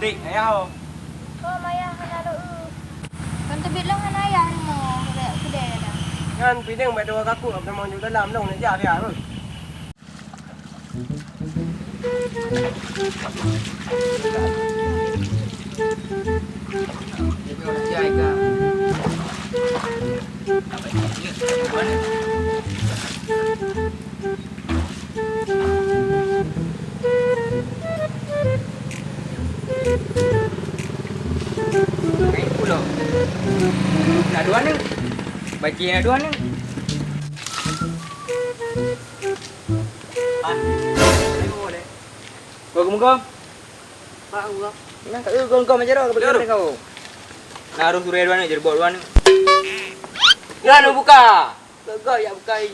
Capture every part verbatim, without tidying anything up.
Dik, ayah ho. Ho, mayah hana lo eu. Kan teubiet lôn hana ayah rumoh, lé keudè dah. Nyan pideng bak dua kaku, apa memang jauh dalam lôn nak jak ayah. Kain pulo. Nak dua ni. Baki nak dua ni. Ah. Ayo, boleh. Gom, gom. Pak, gom. Nah, eh, gom, gom aja dah, bagi kau. Nah, harus suruh dua ni, jadi buat dua ni. Dua ni buka. Gagak ya bukai.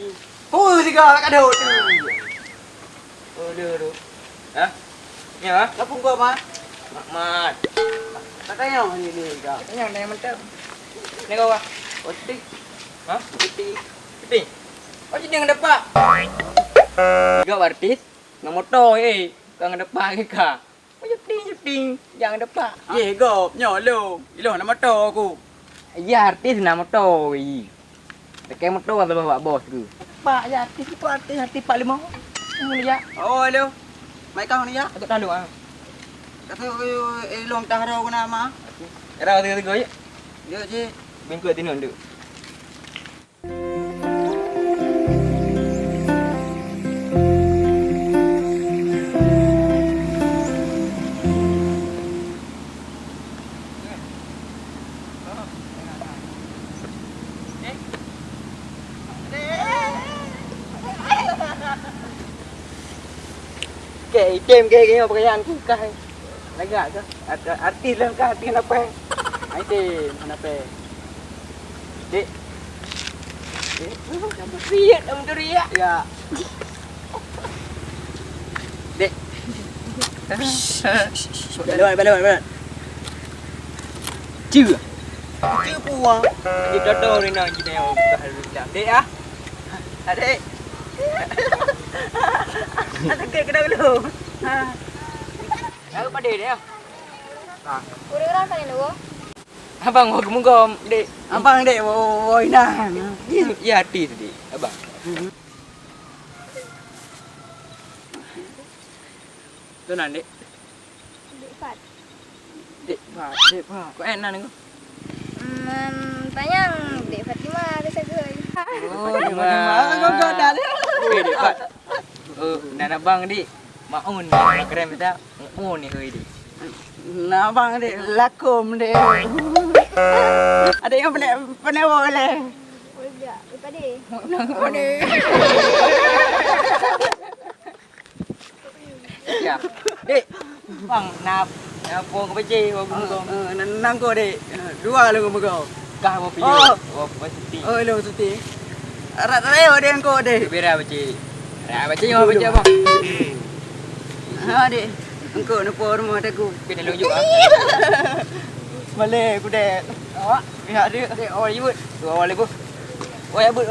Hu, tiga lah kadut. Oh, dia tu. Ha? Ya, ha? Siapa gua mah? Mak Mat. Tak tanya ni ni kau. Tanya, tanya mantap. Ni kau ah. Otik. Ha? Otik. Otik. Oh, jadi dengan depak. Tiga artis. Nak motor, eh. Kau dengan depak ke kau? Syuting, syuting. Jangan depak. Ye, gop, nyoe lom. Ilong na moto ku. Ya, artis na moto, i. Dekai moto atau bawa bos ke? Pak, ya, artis itu artis, artis Pak Lima. Ini ya. Oh, halo. Mai kau ni ya. Aku tahu ah. Kata ilong tah rau kena ma. Era tiga-tiga ya. Dia je. Bingkut tinun tu. Kek item kek kek pakaian ku kah. Lagak ke? Art-, artis lah kah, artis apa? Item, kenapa? Dek. Dek. Kamu teriak, kamu teriak. Ya. Dek. Balik, balik, balik, balik. Cu. Cu puang. Kita tahu ni nak kita yang buka hari ni. Dek ah. Adek. Adek kena dulu. Ha. Tahu pada dia. Ha. Urang-urang kan ni, Wo? Abang, wo geumugom, Dek. Abang, Dek, wo, wo, wo, inang. Ya, hati tu, Dek. Abang. Tu nan, Dek. Dek Fat. Dek Fat, Dek Fat. Kok enak ni? Hmm, tanyang Dek Fatimah ke sagai. Oh, Dek Fatimah. Kau, kau dah. Eh, Dek Fat. Oh, nan abang, Dek. Maun, keren betul. Oh, ni, oi, Dek. Nah, abang, Dek. Lakum, Dek. Ada yang pernah, pernah boleh. Boleh tak? Boleh. Boleh. Ya. Dek, bang, na, na po ke pece, bang, bang. Eh, eh, nang ko, Dek. Eh, dua lagu mego. Kah, bang, piyok. Oh. Bang, bang, syuting. Oh, lo syuting. Rat reo, Dek, engko, Dek. Bira pece. Rat pece, bang, pece, bang. Ha, Dek. Engko, nepo rumah teku. Kita laju, ah. Malé, ku, Dek. Awak? Ya, Dek. Dek, awak ribut. Tu awak ribut. Oh, ya, but.